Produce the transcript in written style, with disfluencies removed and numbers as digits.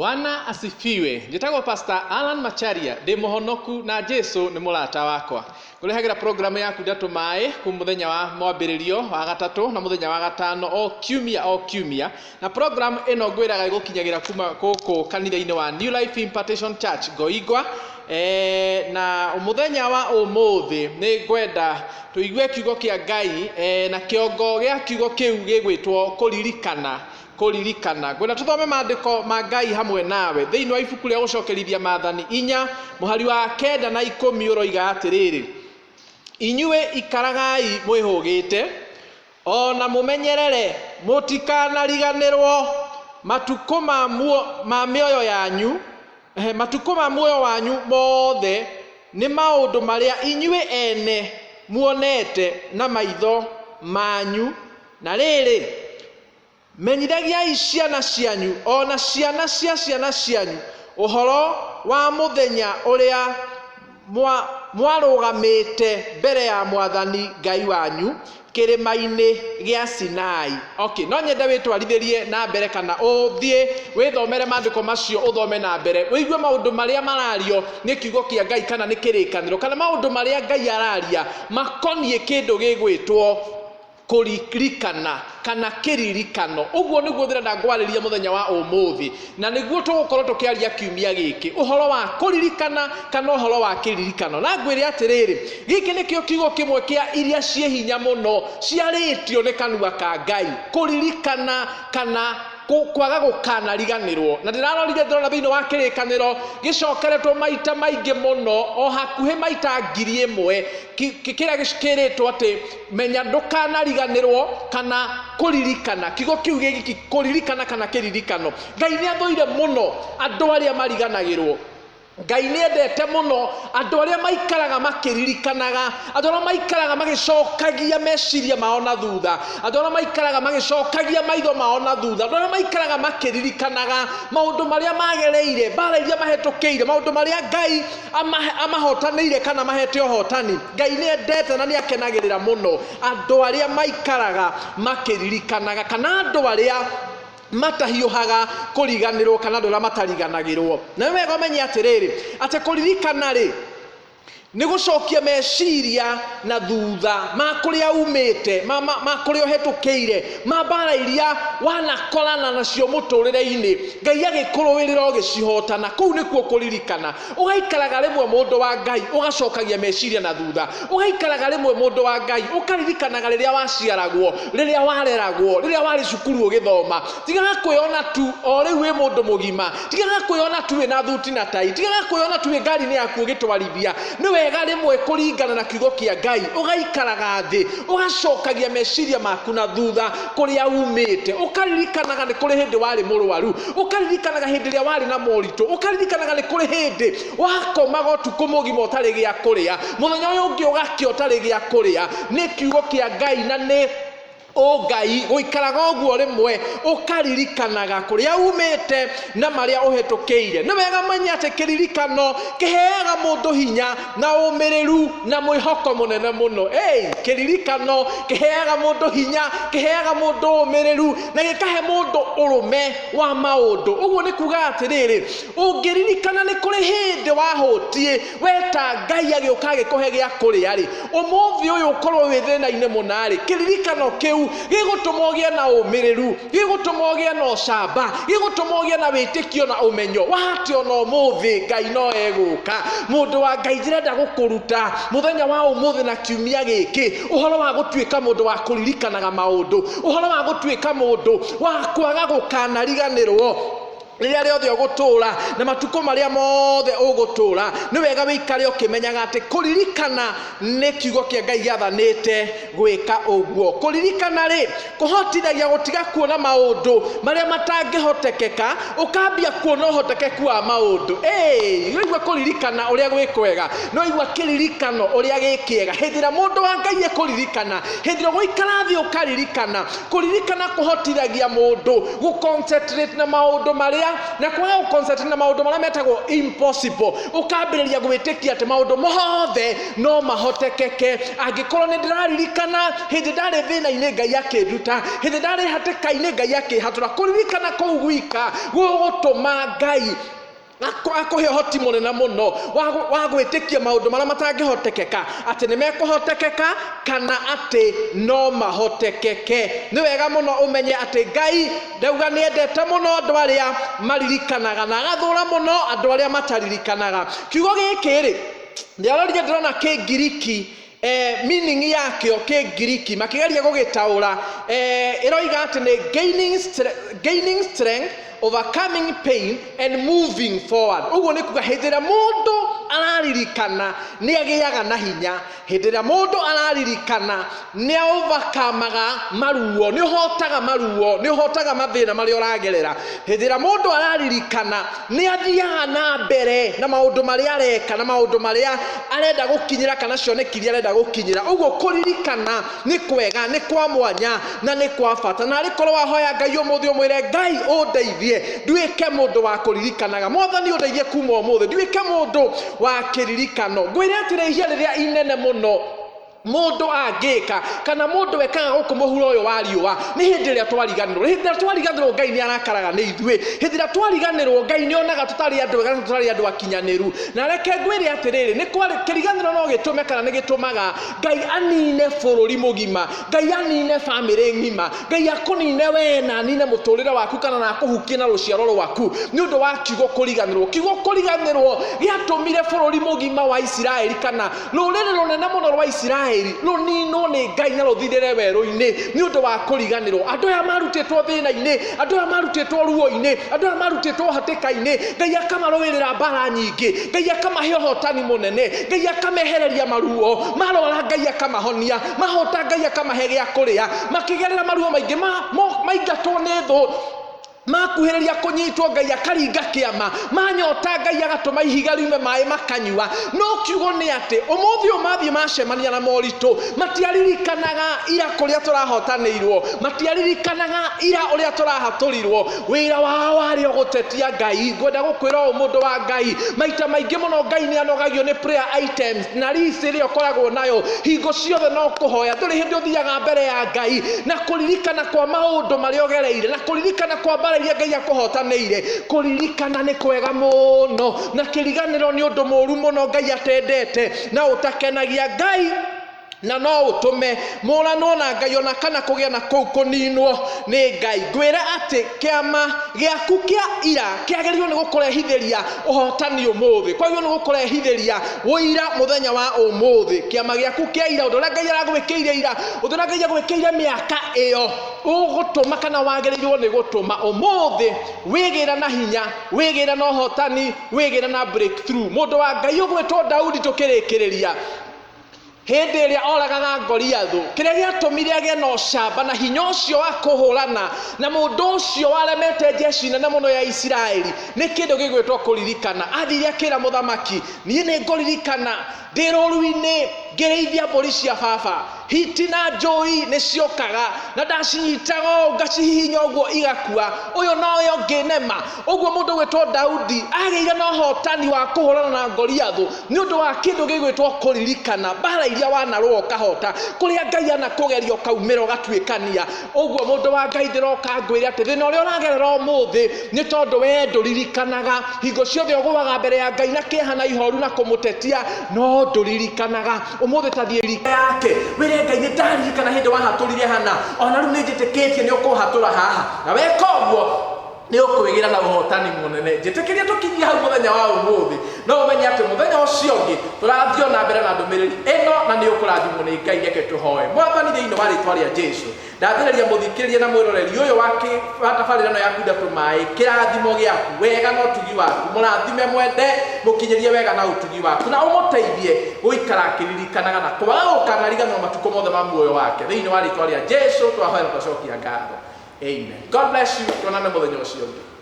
Bwana asifiwe. Njĩtagwo Pastor Alan Macharia, ndĩ mũhonoku na Jesu nĩ mũrata wakwa. Ngũrehagĩra programu yaku Ndatũ Maĩ kuma mũthenya wa mwambĩrĩrio wa gatatũ na mũthenya wa gatano o kiumia o kiumia. Na programu ĩno ngwĩraga ĩgũkinyagĩra kuma gũkũ kanitha-inĩ wa New Life Impartation Church Ngoingwa. E, na mũthenya wa ũmũthĩ nĩ ngwenda tũigue kiugo kĩa Ngai e, na kĩongo gĩa kiugo kĩu gĩgwĩtwo kũririkana kũririkana. Ngwenda tũthome maandĩko ma Ngai hamwe nawe thĩinĩ wa ibuku rĩa gũcokerithia maathani 4 mũhari wa 9 na 10 ũroiga atĩrĩrĩ, inyuĩ ikaragai mwĩhũgĩte o na mũmenyerere mũtikanariganĩrwo matukũ ma muo, ma mĩoyo yanyu eh, matukũ ma muoyo wanyu mothe nĩ maũndũ marĩa inyuĩ ene muonete na maitho manyu. Na rĩrĩ, menyithagiai ciana cianyu o na ciana cia ciana cianyu ũhoro wa mũthenya ũrĩa mwarũgamĩte mbere ya Mwathani Ngai wanyu kĩrĩma-inĩ gĩa Sinai. Okay, no nyende wĩtwarithĩrie na mbere kana ũthiĩ wĩthomere maandĩko macio, ũthome na mbere ũigue maũndũ marĩa marario nĩ kiugo kĩa Ngai kana nĩ kĩrĩkanĩro kana maũndũ marĩa Ngai araria makoniĩ kĩndũ gĩgwĩtwo kũririkana kana kĩririkano. Ũguo nĩguo ndĩrenda ngwarĩria mũthenya wa ũmũthĩ, na nĩguo tũgũkorwo tũkĩaria kiumia gĩkĩ, ũhoro wa kũririkana kana ũhoro wa kĩririkano. Na ngwĩre atĩrĩrĩ, gĩkĩ nĩkĩo kiugo kĩmwe kĩa iria ciĩ hinya mũno ciarĩtio nĩ kanua ka Ngai, kũririkana kana kwaga gũkanariganĩrwo. Na ndĩrarorire ndĩrona thĩinĩ wa kĩrĩkanĩro gĩcokeretwo maita maingĩ mũno, o hakuhĩ maita 1000, kĩrĩa kĩrĩtwo atĩ menya ndũkanariganĩrwo kana kũririkana. Kiugo kĩu gĩgiki, kũririkana kana kĩririkano. Ngai nĩ athũire mũno andũ arĩa mariganagĩrwo. Ngai nĩ endete mũno andũ arĩa maikaraga makĩririkanaga, andũ arĩa maikaraga magĩcokagia meciria mao na thutha, andũ arĩa maikaraga magĩcokagia maitho mao na thutha, andũ arĩa maikaraga makĩririkanaga maũndũ marĩa magereire, mbara iria mahĩtũkĩire, maũndũ marĩa Ngai amahotanĩire kana mahete ũhotani. Ngai nĩ endete na nĩ akenagĩrĩra mũno andũ arĩa maikaraga makĩririkanaga kana andũ arĩa matahiũhaga kũriganĩrwo kana andũ arĩa matariganagĩrwo. Na nĩ wega ũmenye atĩrĩrĩ, atĩ kũririkana rĩ nĩ gũcokia meciria na thutha ma kũrĩa umĩte, ma, ma, ma kũrĩa ũhetũkĩire, ma mbara iria wanakorana nacio mũtũrĩre-inĩ, Ngai agĩkũrũĩrĩra ũgĩcihotana. Kũu nĩkuo kũririkana. Ũgaikaraga rĩmwe mũndũ wa Ngai ũgacokagia meciria na thutha, ũgaikaraga rĩmwe mũndũ wa Ngai ũkaririkanaga rĩrĩa waciaragwo, rĩrĩa wareragwo, rĩrĩa warĩ cukuru ũgĩthoma. Tigaga kwĩona tu o rĩu wĩ mũndũ mũgima, tigaga kwĩona tu wĩna thuti na tai, tigaga kwĩona tu wĩ ngari-inĩ yaku ũgĩtwarithia. Nĩ wega rĩmwe kũringana na kiugo kĩa Ngai ũgaikaraga thĩ ũgacokagia meciria maku na thutha kũrĩa umĩte, ũkaririkanaga nĩ kũrĩ hĩndĩ warĩ mũrwaru, ũkaririkanaga hĩndĩ ĩrĩa warĩ na moritũ, ũkaririkanaga nĩ kũrĩ hĩndĩ wakomaga ũtukũ mũgima ũtarĩ gĩa kũrĩa, mũthenya ũyũ ũngĩ ũgakĩa ũtarĩ gĩa kũrĩa. Nĩ kiugo kĩa Ngai na nĩ ũngai gũikaraga ũguo rĩmwe ũkaririkanaga kũrĩa umĩte na marĩa ũhetũkĩire. Nĩ wega menye atĩ kĩririkano kĩheaga mũndũ hinya na ũmĩrĩru na mwĩhoko mũnene mũno. Hey, kĩririkano kĩheaga mũndũ hinya, kĩheaga mũndũ ũmĩrĩru na gĩkahe mũndũ ũrũme wa maũndũ. Ũguo nĩ kuga atĩrĩrĩ, ũngĩririkana nĩ kũrĩ hĩndĩ wahũtiĩ weta Ngai agĩũka agĩkũhe gĩa kũrĩa rĩ, ũmũthĩ ũyũ ũkorwo wĩ thĩna-inĩ mũna rĩ, kĩririkano kĩu gĩgũtũma ũgĩe na ũmĩrĩru, gĩgũtũma ũgĩe na ũcamba, gĩgũtũma ũgĩe na wĩtĩkio na ũmenyo wa atĩ ona ũmũthĩ Ngai no egũka. Mũndũ wa Ngai, ndĩrenda gũkũruta mũthenya wa ũmũthĩ na kiumia gĩkĩ ũhoro wa gũtuĩka mũndũ wa kũririkanaga maũndũ, ũhoro wa gũtuĩka mũndũ wa kwaga gũkanariganĩrwo rĩrĩa rĩothe ũgũtũra na matukũ marĩa mothe ũgũtũra. Nĩ wega wĩikare ũkĩmenyaga atĩ kũririkana nĩ kiugo kĩa Ngai gĩathanĩte gwĩka ũguo. Kũririkana rĩ kũhotithagia gũtiga kuona maũndũ marĩa matangĩhotekeka, ũkambia kuona ũhotekeku wa maũndũ. Ĩĩ, nĩwaigua kũririkana ũrĩa gwĩ kwega, nĩwaigua kĩririkano ũrĩa gĩ kĩega. Hĩndĩ ĩrĩa mũndũ wa Ngai ekũririkana, hĩndĩ ĩrĩa ũgũikara thĩ ũkaririkana, kũririkana kũhotithagia mũndũ gũ concentrate na maũndũ marĩa Na kwaga gũ na maũndũ marĩa metagwo impossible, ũkambĩrĩria gwĩtĩkia atĩ maũndũ mothe no mahotekeke. Angĩkorwo nĩ ndĩraririkana hĩndĩ ndarĩ thĩna-inĩ Ngai akĩnduta, hĩndĩ ndarĩ hatĩka-inĩ Ngai akĩhatũra, kũririkana kũu gwika gũgũtũma Ngai akũhe ũhoti mũnene mũno wa gwĩtĩkia maũndũ marĩa matangĩhotekeka atĩ nĩ mekũhotekeka kana atĩ no mahotekeke. Nĩ wega mũno ũmenye atĩ Ngai ndauga nĩ endete mũno andũ arĩa maririkanaga na agathũra mũno andũ arĩa mataririkanaga. Kiugo gĩkĩ rĩ, ndĩrarorire ndĩrona Kĩngiriki, meaning yakĩo Kĩngiriki makĩgeria gũgĩtaũra, ĩroiga atĩ nĩ gaining strength, overcoming pain and moving forward. Ũguo nĩ kuga hĩndĩ ĩrĩa mũndũ araririkana nĩ agĩaga na hinya, hĩndĩ ĩrĩa mũndũ araririkana nĩ overcomaga maruo, nĩ ũhotaga maruo, nĩ ũhotaga mathĩna marĩa ũragerera. Hĩndĩ ĩrĩa mũndũ araririkana nĩ athiaga na mbere na maũndũ marĩa areka na maũndũ marĩa arenda gũkinyĩra kana cioneki iria arenda gũkinyĩra. Ũguo kũririkana nĩ kwega, nĩ kwa mwanya na nĩ kwa bata. Na arĩ korwo wahoya Ngai ũmũthĩ ũmwĩre Ngai ũndeithie nduĩke mũndũ wa kũririkanaga, Mwathani ũndeithie kuma ũmũthĩ nduĩke mũndũ wa kĩririkano. Ngwĩre atĩ rĩhia rĩrĩa inene mũno mũndũ angĩka kana mũndũ ekaga gũkũ mũhuro ũyũ wa riũa nĩ hĩndĩ ĩrĩa twariganĩrwo. Hĩndĩ ĩrĩa twariganĩrwo Ngai nĩ arakaraga nĩ ithuĩ. Hĩndĩ ĩrĩa twariganĩrwo Ngai nĩ onaga tũtarĩ andũ ega na tũtarĩ andũ akinyanĩru. Na reke ngwĩre atĩrĩrĩ, nĩ kwarĩ kĩriganĩro no gĩtũme kana nĩ gĩtũmaga Ngai anine bũrũri mũgima, Ngai anine bamĩrĩ ng'ima, Ngai akũnine we na anine mũtũrĩre waku kana na akũhukie na rũciaro rwaku nĩ ũndũ wa kiugo kũriganĩrwo. Kiugo kũriganĩrwo gĩatũmire bũrũri mũgima wa Isiraeli kana rũrĩrĩ rũnene mũno rwa Isiraeli rũninwo nĩ Ngai na rũthirĩre werũ-inĩ nĩ ũndũ wa kũriganĩrwo. Andũ aya marutĩtwo thĩna-inĩ, andũ aya marutĩtwo ruo-inĩ, andũ aya marutĩtwo hatĩka-inĩ, Ngai akamarũĩrĩra mbara nyingĩ, Ngai akamahe ũhotani mũnene, Ngai akamehereria maruo, marwara Ngai akamahonia, mahũta Ngai akamahe gĩa kũrĩa, makĩgerera maruo maingĩ, maingatwo nĩ thũ, makuhĩrĩria kũnyitwo Ngai akaringa kĩama, manyota Ngai agatũma ihiga riume maĩ makanyua. No kiugo nĩ atĩ ũmũthĩ ũyũ mathiĩ macemania na moritũ, matiaririkanaga ira kũrĩa tũrahotanĩirwo, matiaririkanaga ira ũrĩa tũrahatũrirwo. Wĩra wao warĩ o gũtetia Ngai. Ngwenda gũkwĩra ũũ mũndũ wa Ngai, maita maingĩ mũno Ngai nĩ anogagio nĩ prayer items na list ĩrĩa ũkoragwo nayo hingo ciothe no kũhoya. Ndũrĩ hĩndĩ ũthiaga mbere ya Ngai na kũririkana kwa maũndũ marĩa ũgereire na kũririkana kwa mbara iria Ngai akũhotanĩire. Kũririkana nĩ kwega mũno na kĩriganĩro nĩ ũndũ mũũru mũno Ngai atendete na ũtakenagia Ngai, na no ũtũme mũranwo na Ngai ona kana kũgĩa na kũu kũninwo nĩ Ngai. Ngwĩre atĩ kĩama gĩaku kĩa ira kĩagĩrĩirwo nĩ gũkũrehithĩria ũhotani ũmũthĩ, kwagĩrĩirwo nĩ gũkũrehithĩria ũira mũthenya wa ũmũthĩ. Kĩama gĩaku kĩa ira, ũndũ ũrĩa Ngai aragwĩkĩire ira, ũndũ ũrĩa Ngai agwĩkĩire mĩaka ĩyo, ũgũtũma kana wagĩrĩirwo nĩ gũtũma ũmũthĩ wĩgĩre na hinya, wĩgĩre na ũhotani, wĩgĩre na breakthrough. Mũndũ wa Ngai ũgwĩtwo Daudi tũkĩrĩkĩrĩria, hĩndĩ ĩrĩa oragaga Goliathũ, kĩrĩa gĩatũmire agĩe na ũcamba na hinya ũcio wa kũhũrana na mũndũ ũcio waremete jeshi nene mũno ya Isiraeli nĩ kĩndũ gĩgwĩtwo kũririkana. Athire akĩra mũthamaki, niĩ nĩ ngũririkana ndĩ rũru-inĩ ngĩrĩithia mbũri cia baba, hiti na njũi nĩ ciokaga na ndacinyitaga ũũ ngacihihinya ũguo igakua, ũyũ na ũyũ ngĩnema. Ũguo mũndũ ũgwĩtwo Daudi agĩire na ũhotani wa kũhũrana na Goliathũ nĩ ũndũ wa kĩndũ gĩgwĩtwo kũririkana mbara iria wanarũa ũkahota, kũrĩa Ngai anakũgeria ũkaumĩra ũgatuĩkania. Ũguo mũndũ wa Ngai ndĩroka ngwĩre atĩ thĩna ũrĩa ũragerera ũmũthĩ nĩ tondũ we ndũririkanaga. Hingo ciothe ũgũaga mbere ya Ngai na kĩeha na ihoru na kũmũtetia, no ndũririkanaga. Ũmũthĩ ta thiĩ yake wĩre Ngai, nĩ ndaririkana hĩndĩ wahatũrire hana, ona rĩu nĩ njĩtĩkĩtie nĩ ũkũhatũra haha. Na weka ũguo nĩ ũkwĩgĩra na ũhotani mũnene. Njĩtĩkĩrie tũkinyie hau mũthenya wa ũmũthĩ, no ũmenye atĩ mũthenya ũcio ũngĩ tũrathiĩ na mbere na ndũmĩrĩri ĩno na nĩ ũkũrathimwo nĩ Ngai. Reke tũhoe. Mwathani, thĩinĩ wa rĩtwa rĩa Jesu, ndathĩrĩria mũthikĩrĩria na mwĩroreri ũyũ wa tabarĩra ĩno ya Kunda Tũmaĩ kĩrathimo gĩaku, wega na ũtugi waku. Mũrathime, mwende, mũkinyĩrie wega na ũtugi waku, na ũmũteithie gũikara akĩririkanaga na kwaga gũkanariganĩrwo matukũ mothe ma muoyo wake. Thĩinĩ wa rĩtwa rĩa Jesu twahoya na twacokia ngatho. Amen. God bless you. Tuonane mũthenya ũcio ũngĩ.